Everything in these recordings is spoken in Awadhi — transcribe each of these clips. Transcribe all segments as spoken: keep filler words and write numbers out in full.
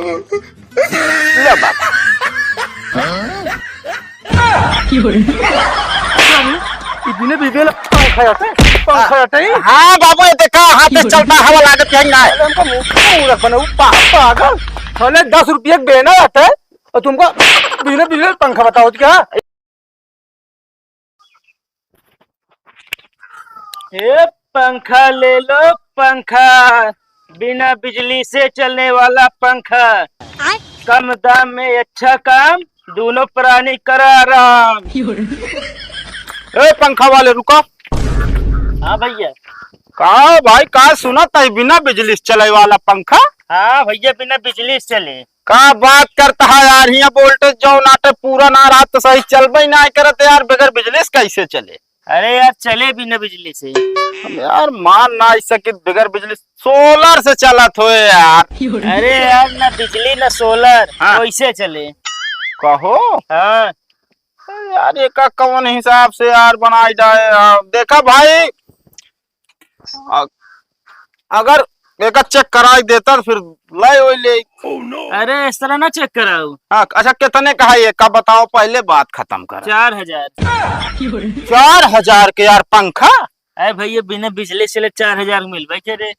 ले बाबा। ई बिना बिजली वाला पंखा हटे, पंखा हटे। हाँ बाबू, ये देखा, हाथ से चलता हवा लागत है ना। अरे हमका मुंह, मुंह रख बने, पा-, पागल। साले दस रुपये के बेना हटे और तुमको बिना बिजली वाला पंखा बताओ क्या? ए, पंखा ले लो, पंखा, बिना बिजली से चलने वाला पंखा, कम दाम में अच्छा काम, दोनों प्राणी कर आराम। ए, पंखा वाले, रुको। हाँ भैया। का भाई, का सुनत है, बिना बिजली से चले वाला पंखा? हाँ भैया, बिना बिजली से चले। का बात करता है यार, हियाँ voltage जौन आटे पूरा ना रहा तो सही चलबे ना करत यार, बगैर बिजली से कैसे चले? अरे यार, चले बिना बिजली से। हम यार मान ना सकित बगैर बिजली, solar से चलत होए यार। अरे यार, ना बिजली ना solar, हाँ। कैसे चले? कहो। हाँ। अरे यार, एका कौन हिसाब से यार बनाई जाए यार? देखा भाई, अ-, अगर एका check कराई देता तो फिर ले वही ले। अरे, इस तरह ना check कराऊ। हाँ, अच्छा, कितने का है एका, बताओ, पहले बात खत्म करा। चार हजार। चार हजार के यार पंखा? अरे भैया, बिना बिजली से ले चार हजार मिलबे करे।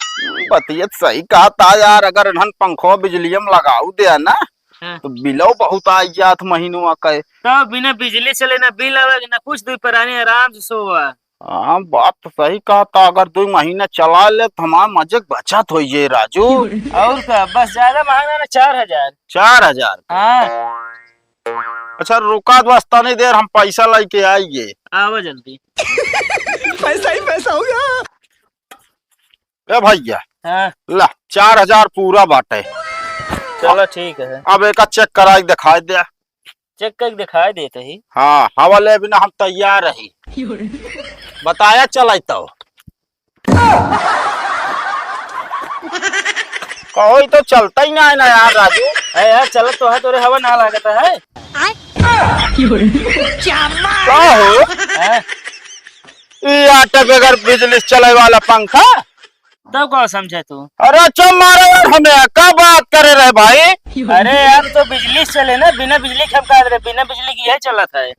बतियत सही कहा था यार, अगर इन्हन पंखो बिजली में लगाऊ दे ना, हाँ। तो बिलो बहुत आ जात महीनवा के। तो बिना बिजली से ले ना बिल आवे, ना कुछ, दुई परानी आराम से सोवा। हाँ, बात तो सही कहा था, अगर दुई महीना चला ले तो हमार मजे के बचत हो जाए राजू। और का, बस ज्यादा महंगा ना, चार हजार। चार हजार? हाँ। अच्छा, रुका तो बस तनी देर, हम पैसा लेके आइए। आवा जल्दी। पैसा ही पैसा होगा। ए भैया, हाँ। ला, चार हजार पूरा बाटे। चलो, ठीक है। अब एका check कराई दिखाई दे। Check करके दिखाई देते ही। हाँ, हवा ले बिना हम तैयार रही। बताया चलाई तो। कहो, ई तो चलता ही ना है ना यार राजू। अरे यार, चलत तो है, तोरे हवा ना लागत है। का हो? हैं? ई आटे बगैर बिजली से चले वाला पंखा? तब का समझे तू? अरे चुप मारे यार, हमें का बात करे रहे भाई? अरे यार, तो बिजली से चले ना, बिना बिजली के हम कहा रहे, बिना बिजली के यही चलत है।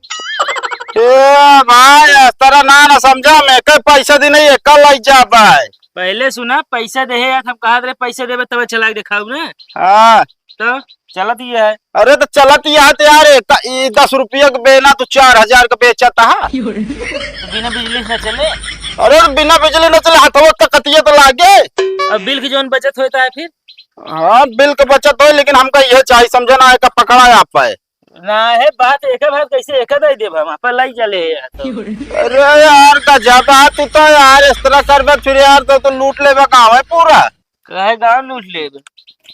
ए भाई, इस तरह ना, ना समझा, हमें कई पैसा दी नहीं है, कल आई जा भाई। पहले सुना, पैसा दे है यार, हम कहा रहे पैसा देबे तब चला के दिखाऊ ना। हाँ। तो चलत ही है। अरे तो चलत ही है तो यार, एक, ई दस रुपया के बेना तू चार हजार के बेचत है। तो बिना बिजली से न चले। अरे तो बिना बिजली न चले, हथवा तकतिया तो लागे। अब बिल की जौन बचत होता है फिर? हाँ, बिल के बचत हो, लेकिन हमका यह चाहिए, समझे ना, का पकड़ा आप है। ना है बात, एक बात कैसे एक दे देब हम, पर लाई चले यार तो। अरे यार, का ज्यादा तू तो यार इस तरह करबे फिर यार, तो, तो लूट लेबे का है पूरा। काहे गाँव लूट लेब?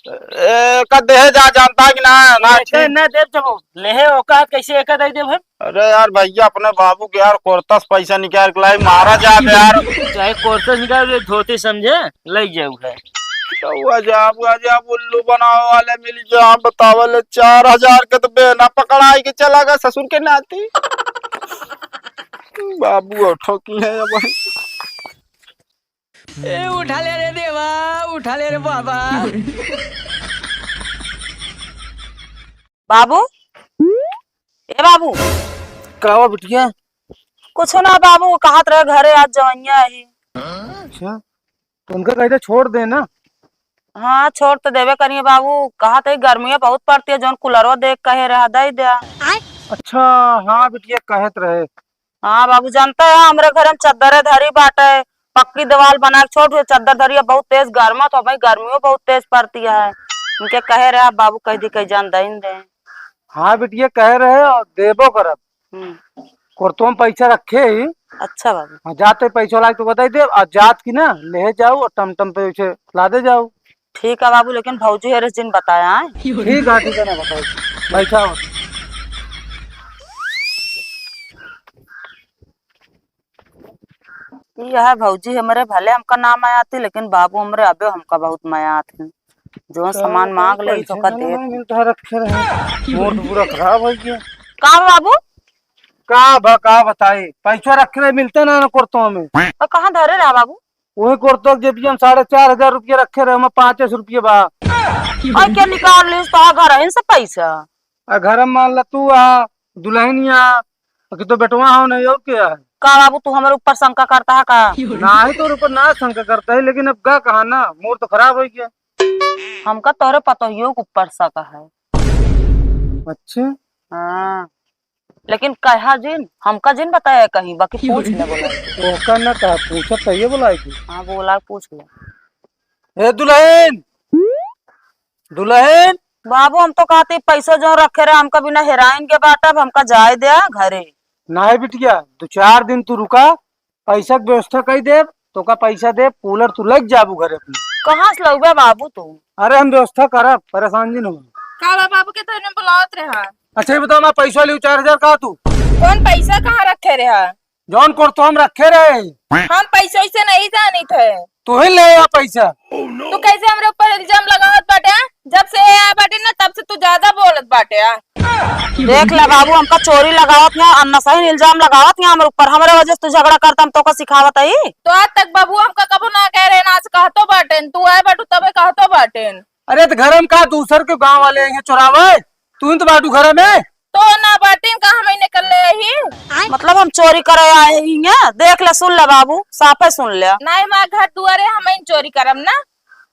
ए, का देहे जा जानता है कि ना, ना एके ठीक। ना देब जब लेहे औकात कैसे एके दे देब हम? अरे यार भैया, अपने बाबू के यार कोरतस पैसा निकाल के लाई, मारा जाब यार। चाहे कोरतस निकाल के धोती समझे, लई जाऊ है। तो हुआ जाब, हुआ जाब, उल्लू बनावे वाले मिल जा, बतावल चार हजार के तो बेना पकड़ाई के चला गया ससुर के नाती। बाबू उठो की है अब। ए, उठा ले रे देवा, उठा ले रे बाबा। बाबू, ए बाबू। का हुआ बिटिया? कुछ ना बाबू, कहत रहे घरे आज जवैया ही। अच्छा, तो उनका कहते छोड़ दे ना। हाँ, छोड़ तो देबे करिए बाबू, कहत है गर्मियाँ बहुत पड़ती है, जौन कूलरवा देख कहे रहा, दे दे। अच्छा, हाँ बिटिया कहत रहे। हाँ बाबू, जानता है हमरे घर में चद्दरे धरी बाटे, पक्की दीवार बना के छोड़ दिए, चद्दर धरी है, बहुत तेज गर्मा तो भाई, गर्मियों बहुत तेज पड़ती है। इनके कहे रहे बाबू, कह दी कहीं जान दइन दे। हाँ बिटिया कहे रहे और देबो करब। हम्म। कोर्टो में पैसा रखे ही। अच्छा बाबू। हाँ, जाते पैसा लाग तो बताई दे, और जात की ना ले जाओ और टमटम पे उसे ला दे जाओ। ठीक है बाबू, लेकिन भौजी हरे जिन बताया है। ठीक है, ठीक है ना बताई। बैठा हो। ई है भौजी हमरे, भले हमका ना मयाती, लेकिन बाबू हमरे अबे हमका बहुत मयात हैं। जो तो सामान मांग ले, पैसा तो का ना दे। मिलता है, रखे रहे। मूड पूरा खराब हो गया। का बाबू? का बा, का बताई, पैसा रखे रहे, मिलते ना, ना कोर्टो में। तो कहाँ धरे रहा बाबू? वही कोर्टो के जेबिया में साढ़े चार हजार रुपया रखे रहे, हमें पाँचे सौ रुपया बा। और के निकाल ली तो घर है इनसे पैसा? आ घर में मान ला तू आ, दुल्हनिया, कि तो बेटवा हो नहीं और क्या है? का बाबू तू हमारे ऊपर शंका करता है का? नाही तोरे ऊपर ना शंका करता है, लेकिन अब का कहा ना, मूड तो खराब हो गया। हमका तोरे पतोहियो के ऊपर शक है। अच्छा। हाँ, लेकिन कहा जिन, हमका जिन बताया कहीं, बाकी पूछ ले बोला। ओका ना कहा, पूछत तो ये बोला है कि। हाँ, बोला, पूछ ले। ए दुल्हन, दुल्हन। बाबू, हम तो कहते पैसा जो रखे रहे, हमका बिना हेराइन के बाटब, हमका जाए दे घरे। नाही बिटिया, दो चार दिन तू रुका, पैसा के व्यवस्था कई देब, तोका पैसा देब, कूलर तू लग जाबू घरे अपने। कहाँ से लउबे बाबू तू? अरे हम व्यवस्था करब, परेशान जिन हो। का बा बाबू के तोहने बुलावत रहा? अच्छा ये बताओ, मैं पैसा लियो चार हजार का तू? कौन पैसा कहाँ रखे रहा? जौन कुर्तो हम रखे रहे। हम पैसा वैसे नहीं जानित है। तू ही ले आ पैसा। तू कैसे हमरे ऊपर इल्जाम लगावत बाटे? जब से ये आया बाटे ना, तब से तू ज्यादा बोलत बाटे। देख ले बाबू, हमका चोरी लगावत ना, अन्ना सही इल्जाम लगावत ना हमरे ऊपर। हमरे वजह से तू झगड़ा करता, हम तोका सिखावत हई। तो आज तक बाबू हमका कबो ना कह रहे, ना आज कहतो बाटेन, तू आए बाटू तबे कहतो बाटेन। अरे तो घर में का दूसर के गाँव वाले आएंगे चोरावे, तू ही तो बाटू घर में। तो ना बाटिन का हम ही निकल ले ही। मतलब हम चोरी करे आए ही हैं? देख ले, सुन ले बाबू, साफे सुन ले। नहीं, हमारे घर दुआरे हम ही चोरी करम ना।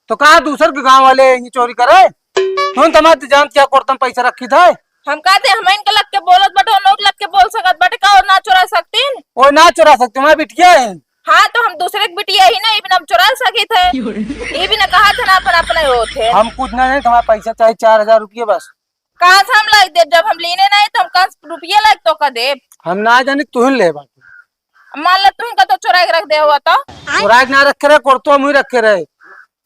तो कहाँ दूसर के गाँव वाले ही चोरी करे? तुम तमारे जान क्या कोर्तम पैसा रखी था? हम कहते हम इनके लग के बोलत बटे, उन लोग लग के बोल सकत बटे का, और ना चुरा सकतीन? ओ ना चुरा सकते, हमारे बिटिया है। हाँ, तो हम दूसरे के बिटिया ही ना, ये बिना हम चुरा सकित है। ये बिना कहा थे ना, अपना अपना ही होते। हम कुछ ना नहीं, तुम्हारा पैसा चाहे चार हजार रुपये बस। कहाँ से हम लाइ देब? जब हम लीने नहीं तो हम कहाँ से रुपया लाइ तोका देब? हम ना जानी, तुहिन ले बाटे। मान ला तुहिन का तो चुराइ के रख दे हुआ तो। चुराइ के ना रखे रहे, कोर्तो हम ही रखे रहे।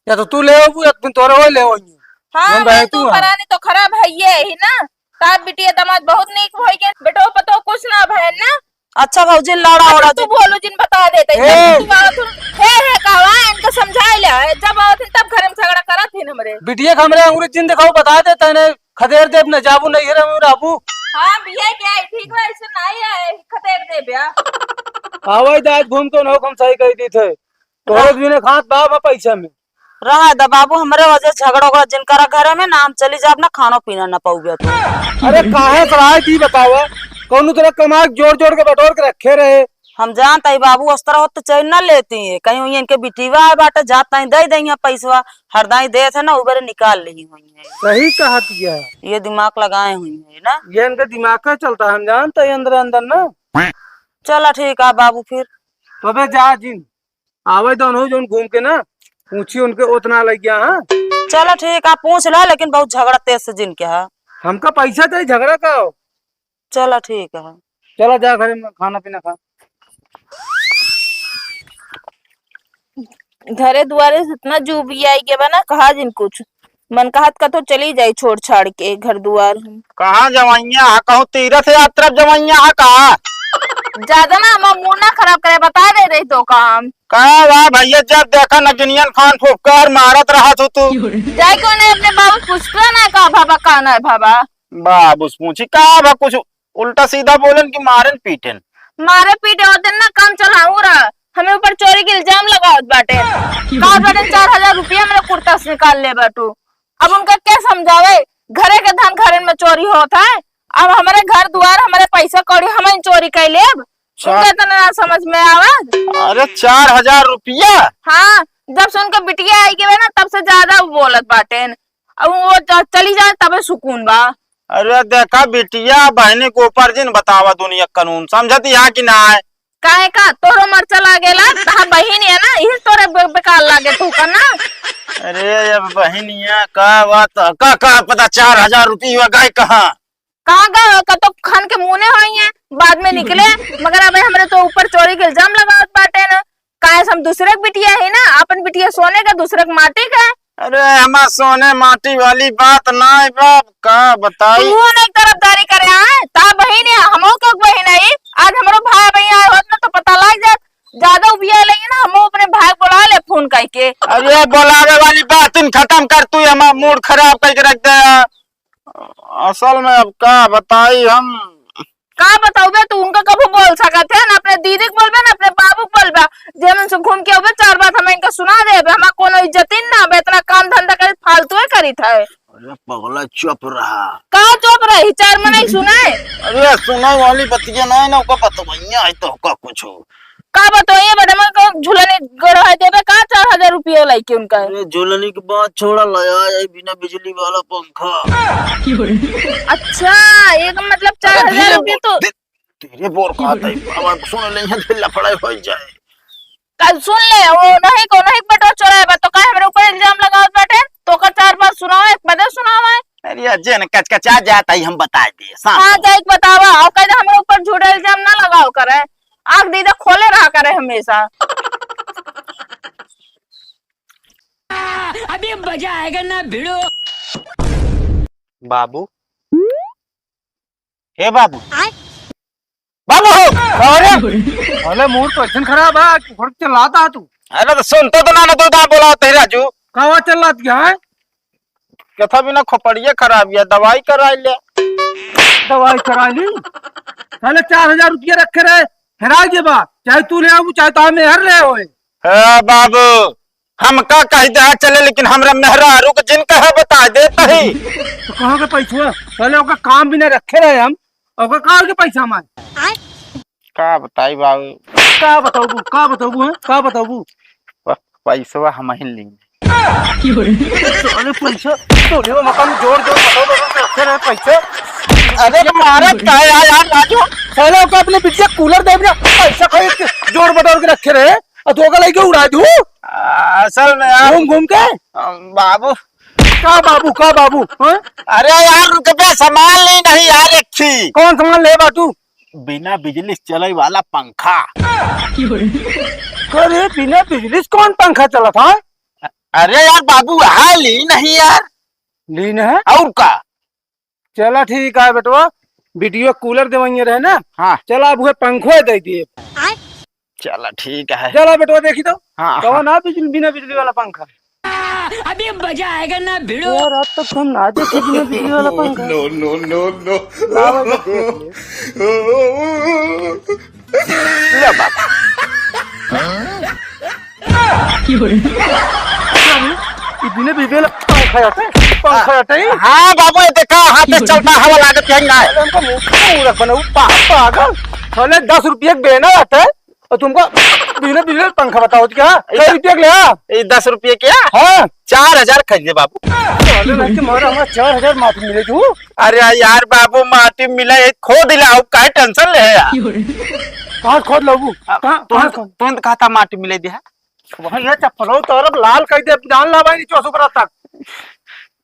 या तो तू ले होबू, एक दिन तोरे हो ले होइए। हाँ, हम मैं रहे तू तू हाँ। परानी तो खराब है ये ही ना। तार बिटिया दामाद बहुत नीक होई के, बेटो पतो कुछ ना भय ना। अच्छा भौजी, लड़ा अच्छा, ओड़ा तू जिन। बोलू जिन बता देते, ए! जब तू आवत हूँ, हे, हे, कहवा, इनके समझाए ले, जब आवत हूँ, तब घर में झगड़ा करत ही हमरे। बिटिया के हमरे अंगुरी जिन दिखाऊ, बता देते हैं, खदेर देब न, जाबू नहीं है, रहबू। हाँ, बिया क्या है, ठीक है, ऐसे नहीं है, खदेर देब या। आवाज आज घूम के नौक हम सही कही दी थे, तोहरे हाँ। बिना खात बाप है पैसा में। रहा द बाबू, हमरे वजह से झगड़ा ओगड़ा जिन करा घरे में, ना हम चली जाब, ना खाना पीना ना पाउबे तू। अरे काहे सराय की बतावा, कौनो तरह कमा के जोड़ जोड़ के बटोर के रखे रहे। हम जानत हई बाबू, उस तरह होत तो चैन ना लेती है, कहीं हुई इनके बिटिवा आए बाटे, जात ताई दे देंगे पैसवा, हर दाई देत है ना, उबरे निकाल ली हुई है। सही कहत यह। ये दिमाग लगाए हुई है ना। ये इनका दिमाग का चलता है, हम जानत हई अंदर अंदर ना। चला ठीक है बाबू फिर। तो बे जा जिन। आवे दो उन्हों जौन घूम के ना, पूछी उनके ओतना लग गया, हाँ? चलो ठीक, आप पूछ ला, लेकिन बहुत झगड़ा तेज से जिन के है। हमका पैसा चाहिए, झगड़ा का हो? चलो ठीक है। चलो जा घरे में खाना पीना खा। घरे दुआरे से इतना जुबियाई के बा ना, कहा जिन कुछ। मन कहत कतो चली जाई छोड़ छाड़ के घर दुआर हम। कहाँ जवइया है, कहूँ तीर्थ यात्रा जवइया है का? ज्यादा ना हमार मूड ना खराब करे, बता दे रही तो काम। का वाह भैया, जब देखा नगिनियन खान फुफकार मारत रहा तू, तू। जाए क्यों नहीं अपने बाबू पूछता ना का भाभा, का ना है भाभा? बाबू से पूछी का भा कुछ उल्टा सीधा बोलन कि मारन पीटन? मारे पीटे होते ना, काम चलाऊ रहा, हमें ऊपर चोरी के इल्जाम लगावत बाटे। का बाटे, चार हजार रुपया मेरे कुर्ता से निकाल ले बाटू। अब उनका क्या समझावे, घरे के धन घरन में चोरी होत है। अब हमरे घर दुआर, हमरे पैसा कौड़ी हम ही चोरी कर लेब, अच्छा। उनका इतना ना समझ में आवे। अरे चार हजार रुपया? हाँ, जब से उनके बिटिया आई गए ना, तब से ज्यादा वो बोलत बाटेन। अब वो च-, चली जाए तबे सुकून बा। अरे देखा बिटिया, बहनी के ऊपर जिन बतावा दुनिया के कानून, समझत यहाँ कि ना है? काहे का तोरो मरचा लागेला? तहा बहिन है ना, इही तोरे बे-, बेकार लागे तू का ना। अरे अब बहिन है का बात, का, का पता चार हजार रुपया गए कहाँ? कहाँ गए? कतो खन के मुने होई है, बाद में निकले। मगर अब हमरे तो ऊपर चोरी के इल्जाम लगावत बाटे ना। काहे से हम दूसरे के बिटिया है ना, अपन बिटिया सोने का, दूसरे के माटी का। अरे हमार सोने माटी वाली बात ना है बाप, का बताई। तू नहीं तरफदारी करे आए, ता बहिन है, हमो के बहिन है। आज हमरो भाई बहिन आए होत ना तो पता लग जात, ज्यादा उबिया लेंगे ना, हमो अपने भाई बुला ले फोन करके। अरे बोलावे वाली बात तुम खत्म कर, तू हमार मूड खराब करके रख दे यार। असल में अब का बताई हम, का बताउबे, तू उनका कबहूँ बोल सकत है ना, अपने दीदी के बोलबे ना, अपने बाबू के बोलबे। जे मन से घूम के अउबे, चार बात हम इनका सुना देबे, हमार कोनो इज्जत ही ना बे, इतना काम धंधा करे फालतू ही करित है। अरे पगला, चुप रहा। का चुप रही? चार मनई सुनाए। अरे सुनाए वाली बतिया ना है ना, ओका बतवैया है तो ओका कुछ हो। का बतवैया बेटा, मैं कहूँ झुलनी गड़वा देबे का चार हजार रुपया लाइके उनका? अरे झुलनी के बात छोड़ा, लाया है बिना बिजली वाला पंखा। अच्छा, एक मतलब अरे चार हजार धीरे रुपया बोल, तो धीरे, धीरे बोल, कहा था, अब सुन ले, यहाँ फिर लफड़ा हो जाए। कल सुन ले, वो नहीं को नहीं बेटवा चोराए बा, तो काहे हमरे ऊपर इल्जाम लगावत बाटे? तो ओकर चार बार सुनाओ, एक बदे सुनाओ है। अरे अज्जे न कचकचा जात है, हम बताए दे, शांत हाँ, हो। जाइके बतावा, और कह दे हमरे ऊपर झूठा इल्जाम ना लगाओ करे, आँख दीदा खोले रहा करे हमेशा। अभी मजा आएगा ना भिड़ो। बाबू, हे बाबू। आय। बाबू हो। अरे, अरे मूड तो ऐसन खराब है, आज फुफड़ चिल्लाता है तू। अरे तो सुनते तो ना, ना तू का बोला होते ही राजू। का बात चिल्लात क्या है? कथा बिना खोपड़िया खराब है, दवाई कराई ले। दवाई कराई ली? साले चार हजार रुपया रखे रहे, हेराई के बा, चाहे तू ले आऊ, चाहे तो हमें हर ले होए। हे बाबू, हमका कह दे चले, लेकिन हमरा मेहरारू के जिन कहे बता देत ही। तो कहाँ के पैसवा? पहले ओका काम भी ना रखे रहे हम, ओका कहाँ के पैसा मार? का बताई बाबू? का बताबू? का बताबू, हैं? का बताबू? प-, पैसवा हम ही ली। अरे पैसा, तोरे वो मकान जोड़ जोड़ बटोर बटोर के रखे रहे पैसा। अरे तो मारत का है यार, यार राजू? साले ओका अपने बिटिया कूलर दे दिया, पैसा खरीद के जोड़ बटोर के रखे रहे। आ, तो ओका लइके उड़ा दू। आ, असल में यार घूम घूम के। आ, बाबू। का बाबू, का बाबू, हाँ? अरे यार, रुक बे, सामान ली नहीं यार, एक थी। कौन सामान ले बाटू? बिना बिजली से चले वाला पंखा। अरे, बिना बिजली से कौन पंखा चलत है? अरे यार, बाबू, हाँ ली नहीं यार। ली नहीं? और का? चला ठीक है बेटवा, बिटिया कूलर देवइया रहे ना। हाँ। चला अब उहे पंखो दे दिए। चला ठीक है। चला बेटवा देखी तो। हाँ, कौन हाँ। है बिजली, बिना बिजली वाला पंखा? अभी मजा आएगा ना भिड़ो। यार आज तक हम ना देखे बिना बिजली वाला पंखा। No, no, no, no। लावा तो देख ले। ले बाबा। ये बिना बिजली वाला पंखा आते, पंखा आते ही। हाँ बाबू, ये देखा, हाथ में चलता हवा लागत है ना। अरे हमको मुंह पूरा बना, वो पा-, पागल। साले दस रुपये के बेना आते हैं और तुमको बिना बिजली वाला पंखा बताओ तो क्या? कै रुपये के ले आ? ये दस रुपये के? हाँ। चार हजार खरीदे बाबू। साले ना कि मारा हमारा चार हजार माटी मिले तू। अरे यार बाबू, माटी मिला, ये खोद लाओ, काहे tension ले है यार? कहाँ खोद लाबू? कहाँ, तुम, कहाँ खोद? तुम तो कहा था माटी मिले दिया। वहाँ ये चप्पलो तो अब लाल कर दे, जान ला भाई, नीचे सुकरा तक।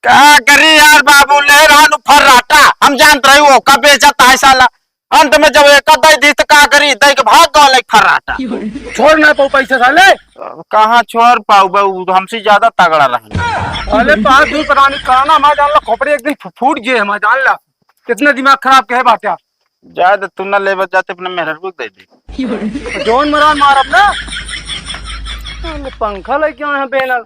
का करी यार बाबू, ले रहा नु फर्राटा, हम जानत रही हो, कब बेचत है साला। अंत में जब एक दई दी तो का करी, दई के भाग गल एक फर्राटा। छोड़ ना पाऊ पैसा साले। अब कहाँ छोड़ पाऊ बे, उ हमसे ज्यादा तगड़ा रहन। अरे तो आज दूर पता नहीं कहाँ ना, हमारा जान ला खोपड़ी एक दिन फू-, फूट गए हमारा जान ला। कितना दिमाग खराब कहे बाटे। जा दे, तू ना लेबे जाते अपने मेहररू को दे दे। जौन मरान मारब ना। अरे पंखा लेके आए हैं बेनल।